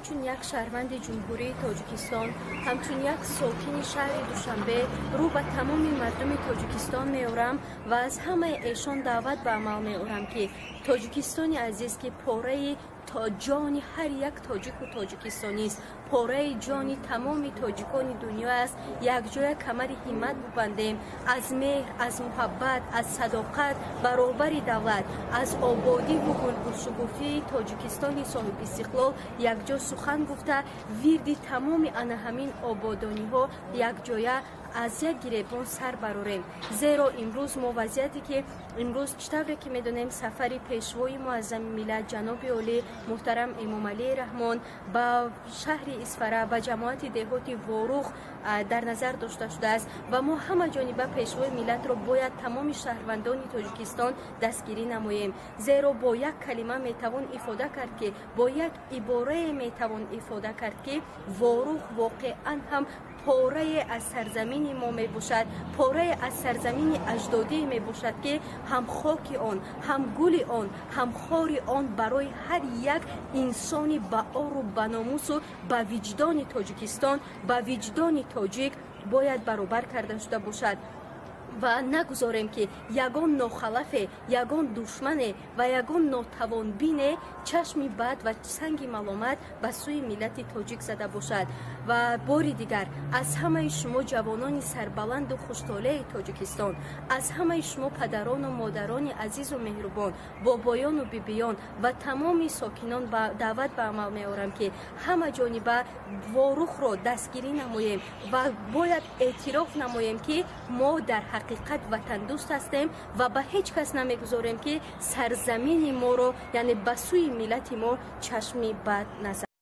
Ҳамчун як шаҳрванди Ҷумҳурии Тоҷикистон, ҳамчун як сокини шаҳри Душанбе рӯ ба тамоми мардуми Тоҷикистон меорам ва аз ҳамаи эшон даъват ба амал меорам, ки Тоҷикистони азиз, ки пораи ҷони ҳар як тоҷику тоҷикистонист, пораи ҷони тамоми тоҷикони дунё аст, якҷоя камари ҳиммат бубандем, аз меҳр, аз муҳаббат, аз садоқат баробари давлат, аз ободиву гулгулшукуфии Тоҷикистони соҳибистиқлол якҷо сухан гуфта, вирди тамоми ана ҳамин ободониҳо якҷоя аз як гиребон сар барорем. Зеро имрӯз мо вазъияте ки имрӯз, чӣ тавре ки медонем, сафари пешвои муаззами миллат ҷаноби олӣ муҳтарам Эмомалӣ Раҳмон ба шаҳри Исфара, ба ҷамоати деҳоти Ворух дар назар дошта шудааст ва мо ҳама ҷониба пешвои миллатро бояд тамоми шаҳрвандони Тоҷикистон дастгирӣ намоем. Зеро бо як калима метавон ифода кард, ки бо як иборае метавон ифода кард, ки Ворух воқеан ҳам порае аз сарзамини мо мебошад, порае аз сарзамини аҷдодӣ мебошад, ки ҳам хоки он, ҳам гули он, ҳам хори он барои ҳар як инсони баору ба номусу ба виҷдони Тоҷикистон, ба виҷдони тоҷик бояд баробар карда шуда бошад. Ва нагузорем, ки ягон нохалафе, ягон душмане ва ягон нотавонбине чашми бад ва санги маломат ба сӯи миллати тоҷик зада бошад. Ва бори дигар аз ҳамаи шумо ҷавонони сарбаланду хуштолеи Тоҷикистон, аз ҳамаи шумо падарону модарони азизу меҳрубон, бобоёну бибиён ва тамоми сокинон даъват ба амал меорам, ки ҳама ҷониба Ворухро дастгирӣ намоем ва бояд эътироф намоем, ки мо дар ҳақиқат ватандӯст ҳастем ва ба ҳеҷ кас намегузорем, ки сарзамини моро, яъне ба сӯи миллати мо чашми бад назар.